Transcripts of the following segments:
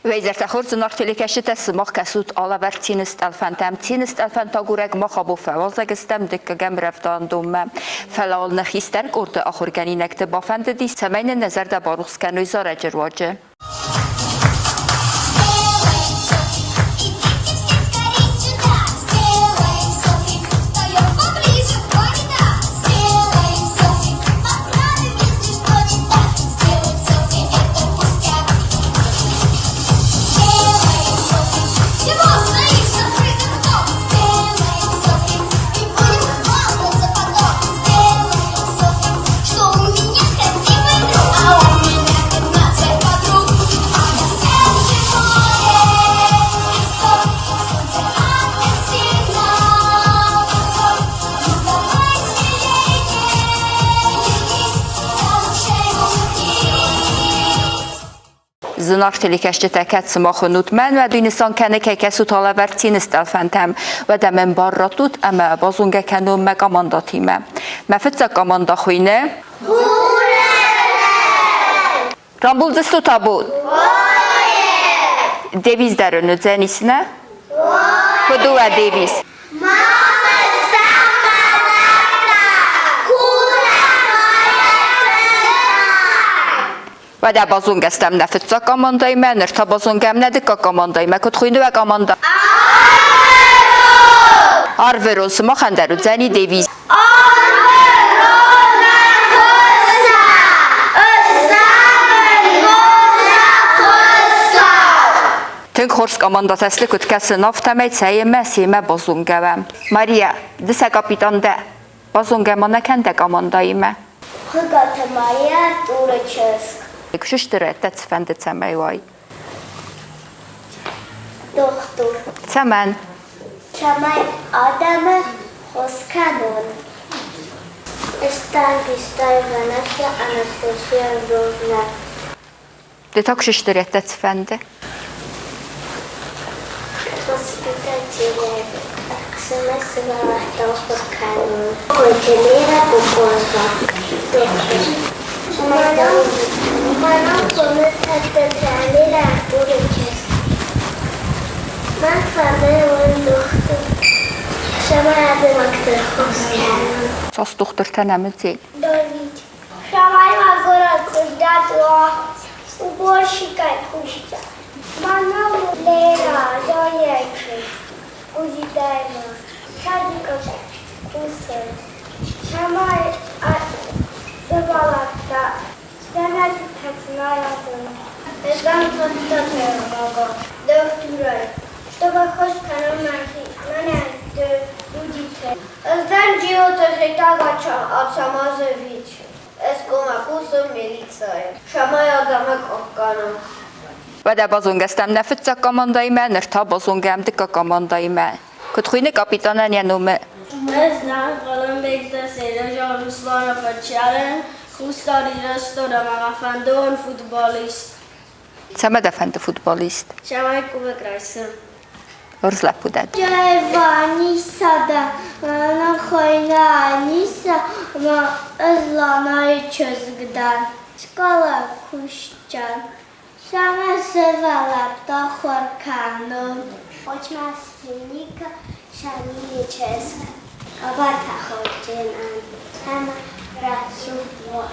Уӕ хорз зынаргъ телекӕсджытӕ, сымах кӕсут алӕвӕрд цины стъӕлфӕнтӕм. Цины стъӕлфӕнтагурӕг мах абон фӕуазӕг стӕм дыккӕгӕм рӕвдауӕндонмӕ. Фӕлӕ уал нӕ хистӕр къорды ахуыргӕнинӕгты бафӕндыди, цӕмӕй нын нӕ зӕрдӕ барухс кӕной зарӕджы руаджы. Зынаргъ телекӕсджытӕ, кӕд сымах уынут мӕн, уӕд уый нысан кӕны, кӕй кӕсут алӕвӕрд цины стъӕлфӕнтӕм. Уӕдӕ мӕм бар раттут ӕмӕ базонгӕ кӕнон мӕ командӕтимӕ. Мӕ фыццаг командӕ хуыйны Рамбулдзыстут абон? Девиз дӕр ын уыдзӕнис, нӕ? Куыд у уӕ девиз? Уӕдӕ базонгӕ стӕм нӕ фыццаг командӕимӕ, ныр та базонгӕ нӕ дыккаг командӕимӕ. Куыд хуыйны уӕ командӕ? Арвырон. Сымахӕн дӕр уыдзӕни девиз. Тынг хорз командӕтӕ сты, куыд кӕсын, афтӕмӕй цӕимӕ семӕ базонгӕ уӕм. Мария, ды сӕ капитан дӕ. Базонгӕ ма нӕ кӕн дӕ командӕимӕ. Хуыгаты Мария Артуры чызг. Куысты рӕттӕ цыфӕнды цӕмӕй уай. Дохтыр. Цӕмӕн? Цӕмӕй адӕмы хос кӕнон. Штангистай Ванесса Анастасия Львовна. Ды та куысты рӕттӕ цыфӕнды. Воспитатель ӕхсӕнӕсывӕллӕттӕ ахуыр кӕнын. Лера Букова. Дохтыр. Мӕнӕн хъуамӕ Лера Артуры чызг. Мӕн фӕнды уын дохтыр. Цӕмӕй адӕймӕгты хос кӕнын. Цас дохтыртӕ нӕм уыди? Давид. Цӕмӕй ма горӕт сыздӕт уа уборщикӕй кусджытӕ. Мӕнӕ Лера, Зояйы чызг, Узитаева, садикы кусы. Цӕмӕй сывӕллӕттӕ сӕнӕтытӕ аразын. Ӕз фӕндтӕ дохтырӕй, чтобы хос кӕнон мӕхи, мӕнӕн Дудитӕ. Ӕз дӕн Джиоты Хетӕгачы Ацӕмӕзы вич. Ӕз коммӕ кусын милицӕйы, цӕмӕй адӕмы хъахъхъӕнон. Уӕдӕ базонгӕ стӕм нӕ фыццаг командӕимӕ, ныр та базонгӕ дыккаг командӕимӕ. Куыд хуыйны капитанӕн йӕ номы? Ӕз дӕн Хъуылымбегты Сережа Русланы фырт Хуссар Ирыстон ӕмӕ мӕ фӕндон футболист. Цӕмӕ дӕ фӕнды футболист? Цӕмӕй кубок райсын. Хорз лӕппу дӕ. Джаева Аниса дӕ, мӕнӕн хуыйны Аниса ӕмӕ ӕз Ланайы чызг дӕн. Скъола кусджын. Цӕмӕ сывӕллӕттӕ ахуыр кӕнын? Хочмӕ Шамилы чызг. Хъӕбатӕ хъауджынӕн ӕмӕ рӕсугъд уа.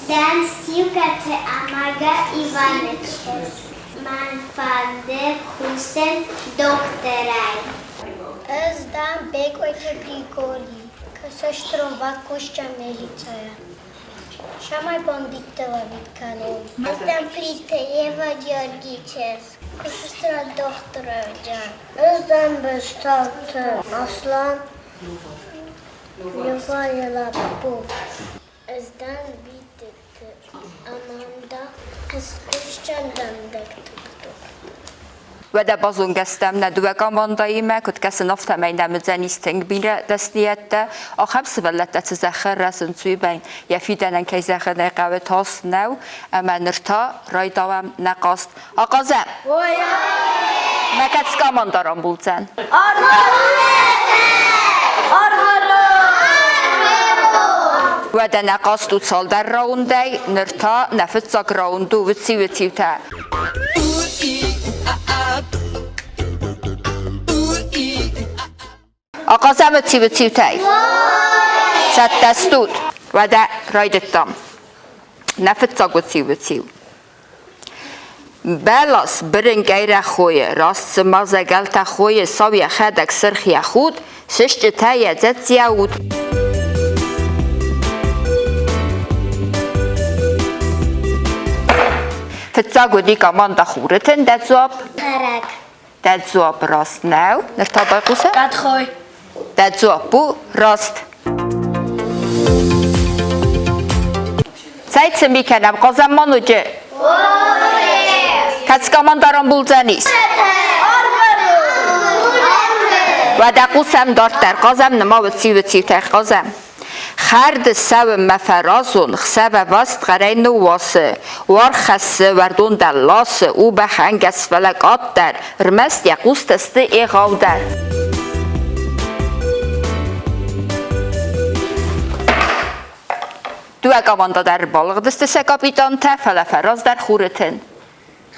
Дӕн Сиукъаты Амага Иваны чызг. Мӕн фӕнды кусын дохтырӕй. Ӕз дӕн Бекъойты Григори, кӕсӕстронваг кусджын милицӕйӕ. Цӕмӕй бандитты ловить кӕнон. Ӕз дӕн Плиты Ева Георгийы чызг. Кусджын дохтырӕй дӕн. Ӕз дӕн Бестауты Аслан, Евайы лӕппу. Ӕз дӕн Бидеты Аманда, ӕз кусджын дӕндӕгты дохтыр. Уӕдӕ базонгӕ стӕм нӕ дыууӕ командӕимӕ, куыд кӕсын, афтӕмӕй нӕм уыдзӕнис тынг бирӕ дӕсныйӕдтӕ. Ахӕм сывӕллӕттӕ цы зӕххы рӕзынц, уый йӕ фидӕнӕн кӕй зӕгъын ӕй хъӕуы, тас нӕу. Ӕмӕ ныр та райдауӕм нӕ хъазт. Ахъазӕм! Мӕ кӕцы командӕ рамбулдзӕн? Уӕдӕ нӕ хъазт у цалдӕр раундӕй, ныр та нӕ фыццаг раунд у уыци-уыциутӕ. Ахъазӕм циу-циутӕй. Цӕттӕ стут? Уӕдӕ райдыдтам. Нӕ фыццаг у циу-циу. Бӕлас бырынкъӕй рӕхойы, раст цыма зӕгӕлтӕ хойы, сау йӕхӕдӕг сырх йӕ худ, сысджытӕ йӕ дзӕцц йӕ уд. Фыццаг уыди команда Хуры тын, дӕ дзуапп? Хӕрӕг. Дӕ дзуапп раст нӕу. Ныр та байхъусӕм. Хъӕдхой. Дӕ дзуапп у раст. Цӕй цы ми кӕнӕм, хъазӕм ма ноджы? Кӕцы команда рамбулдзӕнис? Уӕдӕ хъусӕм дарддӕр, хъазӕм нымауы циу-циутӕй хъазӕм. Хӕрды цӕуы мӕ фӕразон, хсӕвӕваст хъӕрӕй ныууасы, уаргъ хӕссы, уӕрдон дӕр ласы, у бӕхӕнгӕс, фӕлӕ къаддӕр, ӕрмӕст йӕ хъустӕ сты егъаудӕр. Дыууӕ командӕ дӕр балыгъдысты сӕ капитантӕ, фӕлӕ фӕраздӕр хуры тын.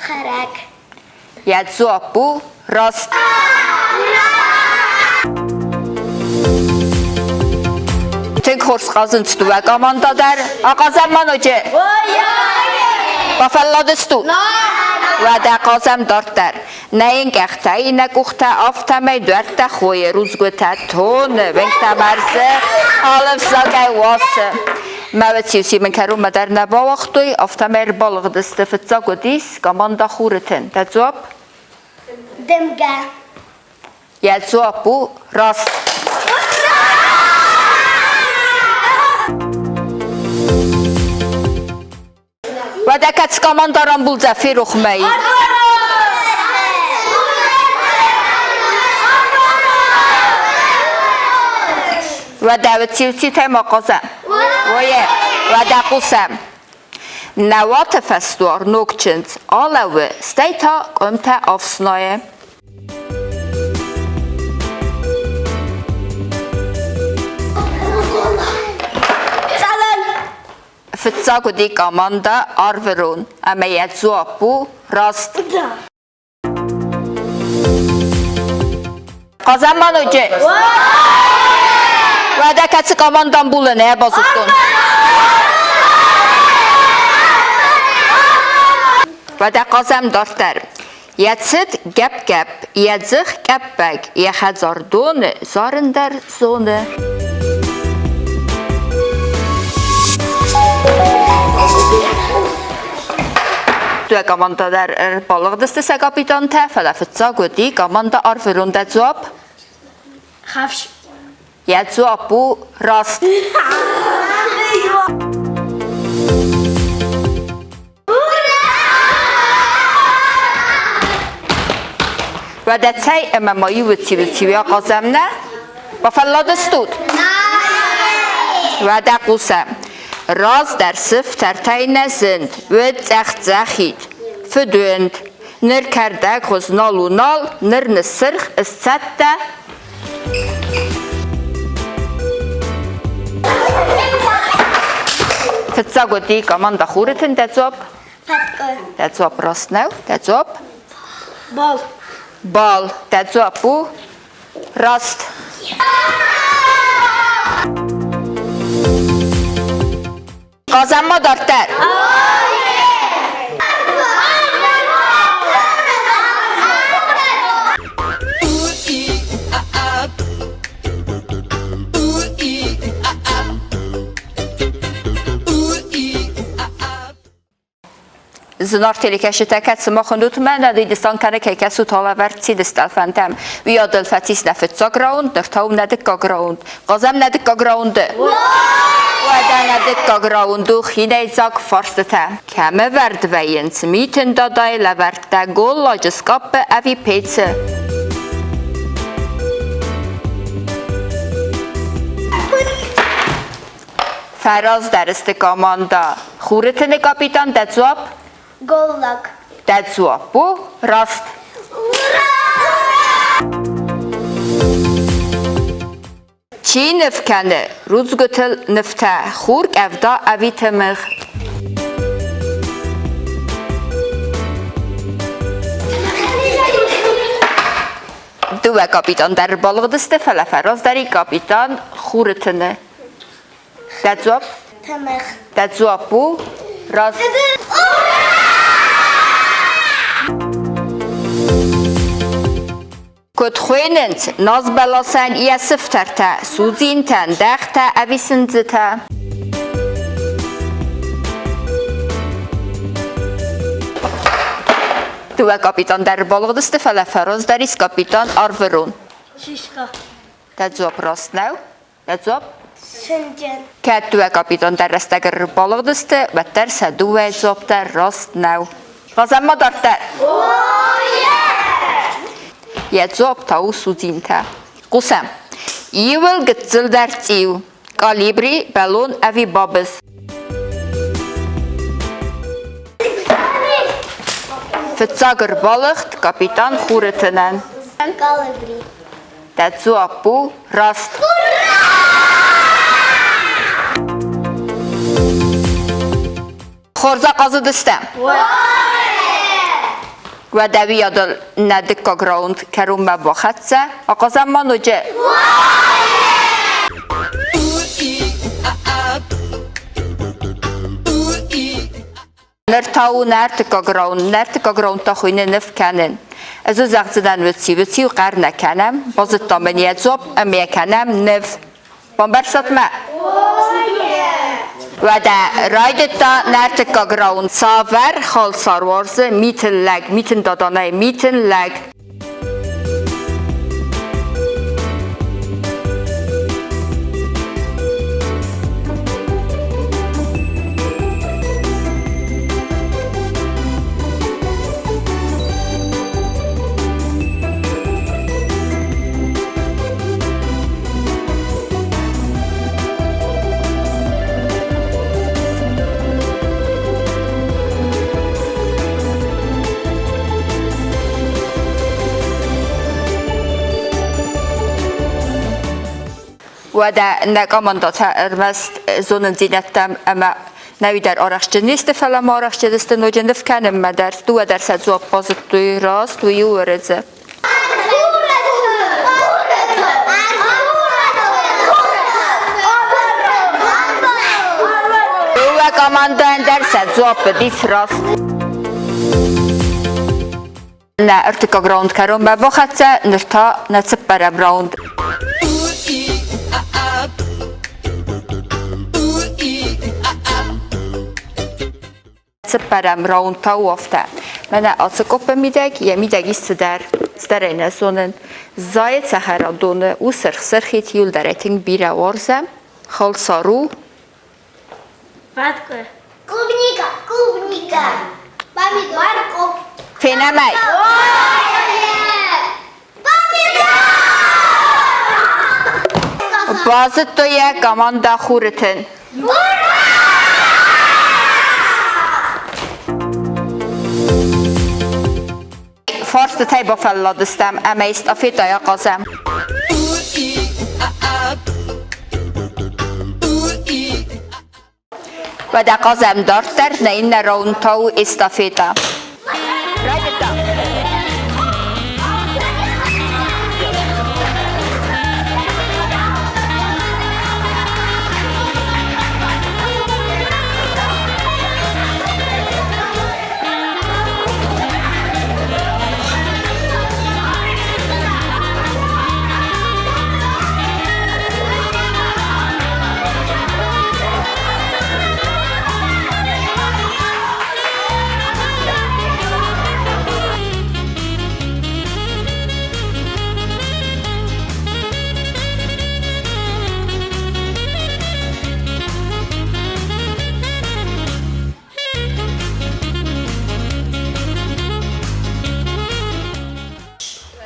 Хӕрӕг. Йӕ дзуапп у раст. Тынг хорз хъазынц дыууӕ командӕ дӕр. Ахъазӕм ма ноджы? Бафӕлладыстут? Уӕдӕ хъазӕм дарддӕр. Нӕ йын къӕхтӕ, нӕ къухтӕ, афтӕмӕй дуӕрттӕ хойы, рудзгуытӕ тоны, уынгтӕ мӕрзы, алы взагӕй уасы. Мӕ уыциу мын кӕронмӕ дӕр нӕ бауагътой, афтӕмӕй ӕрбалыгъдысты. Фыццаг уыдис команда Хуры тын. Дӕ дзуапп? Дымгӕ. Йӕ дзуапп у раст. Уӕдӕ кӕд команда рамбулдзӕ ферох мӕй. Уӕдӕ циу-циутӕй ма хъазӕм. Ое, уӕдӕ хъусӕм. Нӕ уаты фӕсдуар ног чындз алӕууы, стӕй та къуымтӕ ӕфснайы. Фыццаг уыди командӕ Арвырон, ӕмӕ йӕ дзуапп у раст. Хъазӕм ма ноджы? Уӕдӕ кӕцы командӕ ӕмбулы, нӕ базыдтон. Уӕдӕ хъазӕм дарддӕр. Йӕ цыд гӕпп-гӕпп, йӕ дзых къӕппӕг, йӕ хӕдзар доны, зарын дӕр зоны. Дыууӕ командӕ дӕр ӕрбалыгъдысты сӕ капитантӕ, фӕлӕ фыццаг уыди командӕ Арвырон. Дӕ дзуапп? Хӕфс. Йӕ дзуапп у раст. Уӕдӕ цӕй ӕмӕ ма иу циу-циуйӕ хъазӕм, нӕ? Бафӕлладыстут? Уӕдӕ хъусӕм. Раздӕр сыфтӕртӕй нӕ зынд, уыд цъӕх-цъӕхид, фыдуынд. Ныр кӕрдӕггъуыз нал у нал, ныр ныссырх, ысцӕттӕ. Фыццаг уыди командӕ Хуры тын, дӕ дзуапп? Фӕткъуы. Дӕ дзуапп раст нӕу? Дӕ дзуапп? Бал. Бал. Дӕ дзуапп у раст. Хъазӕм ма дарддӕр. Зынаргъ телекӕсджытӕ, кӕд сымах уындут мӕнӕ Дыдыстан кӕнӕ кӕй кӕсут алӕвӕрд Цидыстъӕлфӕнтӕм. Уый адыл фӕцис нӕ фыццаг раунд, ныр та у нӕ дыккаг раунд. Хъазӕм нӕ дыккаг раунды. Уӕдӕ нӕ дыккаг раунд у хинӕйдзаг фарстытӕ. Кӕм ӕвӕрд вӕййынц митын дадайы лӕвӕрттӕ голладжы скъаппы ӕви пецы? Фӕраздӕр сты командӕ. Хуры тыны капитан дӕ дзуапп? Голлаг. Дӕ дзуапп у раст. Чи ныв кӕны рудзгуытыл нывтӕ, хур, къӕвда ӕви тымыгъ? Дыууӕ капитан дӕр ӕрбалыгъдысты, фӕлӕ фӕраздӕри капитан хуры тыны. Дӕ дзуапп? Тымыгъ. Дӕ дзуапп у раст. Куыд хуыйнынц назбӕласӕн йӕ сыфтӕртӕ, судзинтӕ, ндӕхтӕ ӕви сындзытӕ? Дыууӕ капитан дӕр ӕрбалыгъдысты, фӕлӕ фӕраздӕр ис капитан Арвырон. Шишка. Дӕ дзуапп раст нӕу? Дӕ дзуапп? Сынджын. Кӕд дыууӕ капитан дӕр рӕстӕг ӕрбалыгъдысты, уӕддӕр сӕ дыууӕ дзуапп дӕр раст нӕу. Хъазӕм ма дарддӕр. Йӕ дзуапп та у судзинтӕ. Хъусӕм. Иуыл гыццылдӕр цъиу. Калибри, бӕлон ӕви бабыз? Фыццаг ӕрбалыгъд капитан хуры тынӕн. Калибри. Дӕ дзуапп у раст. Хорз ахъазыдыстӕм. Уӕдӕ уыйадыл нӕ дыккаг раунд кӕронмӕ бахӕццӕ. Ахъазӕм ма ноджы. Ныр та у нӕ ӕртыккаг раунд. Нӕ ӕртыккаг раунд та хуыйны ныв кӕнын. Ӕз зӕгъдзынӕн уыци уыциу хъӕр нӕ кӕнӕм, базыдтам ын йӕ дзуапп ӕмӕ йӕ кӕнӕм ныв. Бамбӕрстат мӕ? Уӕдӕ райдыдта нӕ ӕртыккаг раунд. Цавӕр халсар уарзы митын лӕг, митын даданӕй митын лӕг? Уӕдӕ нӕ командӕтӕ ӕрмӕст зонындзинӕдтӕм ӕмӕ нӕуи дӕр арӕхстджын не сты, фӕлӕ ма арӕхстджын сты ноджы ныв кӕнынмӕ дӕр. Дыууӕ дӕр сӕ дзуапп базыдтой раст, уый у Уӕрӕдзе. Дыууӕ командӕйӕн дӕр сӕ дзуапп уыдис раст. Нӕ ӕртыккаг раунд кӕронмӕ бахӕццӕ, ныр та нӕ цыппӕрӕм раунд. Цыппӕрӕм раунд та у афтӕ. Мӕнӕ ацы къоппы мидӕг, йӕ мидӕг ис цыдӕр, цыдӕрӕй нӕ зонын. Зайы цӕхӕрадоны у сырх-сырхид, иуылдӕр тынг бирӕ уарзӕм. Халсар у. Фӕткъуы. Клубника, клубника. Помидор. Морковь. Фенӕм ӕй. Базыдтой йӕ командӕ Хуры тын. Фарстытӕй бафӕлладыстӕм ӕмӕ эстафетӕйӕ хъазӕм. Уӕдӕ хъазӕм дарддӕр, нӕ иннӕ раунд та у эстафетӕ. Райдыдта.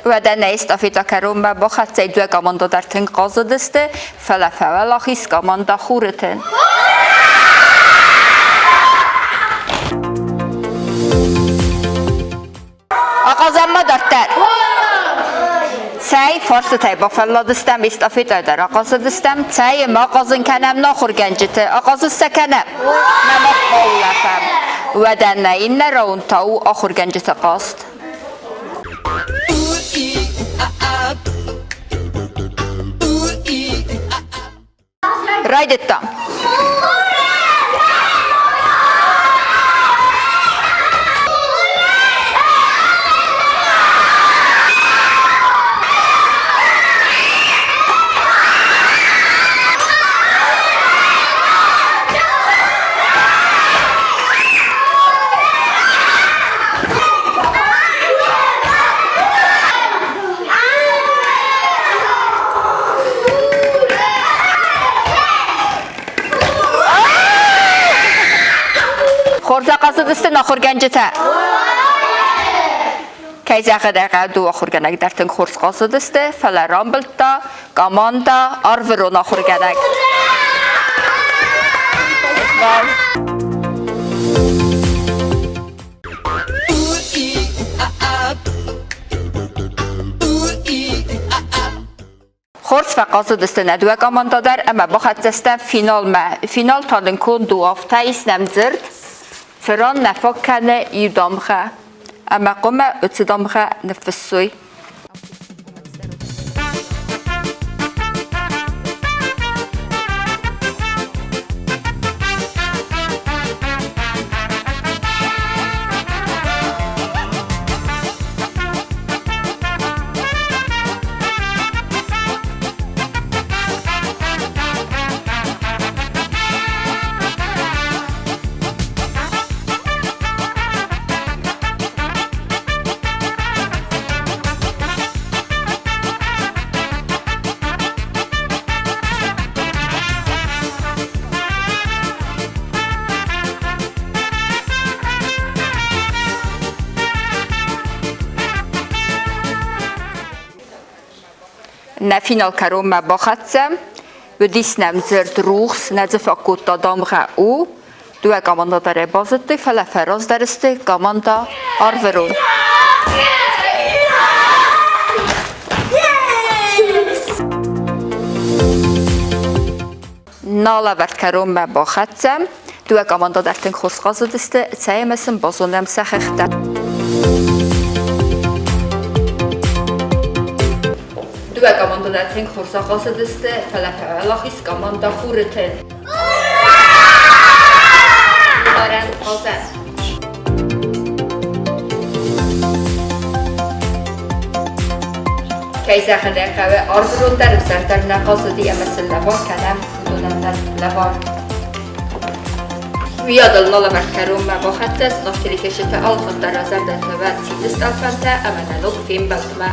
Уӕдӕ нӕ эстафетӕ кӕронмӕ бахӕццӕ дыууӕ командӕ дӕр тынг хъазыдысты, фӕлӕ фӕуӕлахиз командӕ Хуры тын. Ахъазӕм ма дарддӕр. Цӕй фарстытӕй бафӕлладыстӕм, эстафетӕ дӕр ахъазыдыстӕм. Цӕй ӕмӕ ахъазын кӕнӕм нӕ ахуыргӕнджыты, ахъазын сӕ кӕнӕм. Нӕ мах баулӕфӕм. Уӕдӕ нӕ иннӕ раунд та у ахуыргӕнджыты хъазт. Райдыдтам. Хорз ахъазыдысты ахуыргӕнджытӕ. Кӕй зӕгъын ӕй хъӕуы, дыууӕ ахуыргӕнӕг дӕр тынг хорз хъазыдысты, фӕлӕ рамбылдта командӕ Арвырон ахуыргӕнӕг. Хорз фӕхъазыдысты нӕ дыууӕ командӕ дӕр ӕмӕ бахӕццӕ стӕм финалмӕ. Финал та дын конд у афтӕ, ис нӕм дзырд, цыран нӕ фаг кӕны иу дамгъӕ ӕмӕ хъуамӕ уыцы дамгъӕ ныффыссой. Нӕ финал кӕронмӕ бахӕццӕ. Уыдис нӕм дзырд рухс, нӕ дзы фӕкодта дамгъӕ У. Дыууӕ командӕ дӕр ӕй базыдтой, фӕлӕ фӕраздӕр сты командӕ Арвырон. Нал ӕвӕрд кӕронмӕ бахӕццӕ. Дыууӕ командӕ дӕр тынг хорз хъазыдысты, цӕй ӕмӕ сын базонӕм сӕ хӕхтӕ. Дыууӕ командӕ дӕр тынг хорз ахъазыдысты, фӕлӕ фӕуӕлахиз командӕ Хуры тын. Дарӕн хъазӕн. Кӕй зӕгъын ӕй хъӕуы, арвырон дӕр ӕвзӕрдӕр нӕ хъазыди ӕмӕ сын лӕвар кӕнӕм, уыдонӕн дӕр лӕвар. Уыйадыл налӕвӕрд кӕронмӕ бахӕццӕ, сынах телекӕсджытӕ алыхатт дӕр разӕрдӕтӕ цины стъӕлфӕнтӕ ӕмӕ нӕ ног фембӕлдмӕ.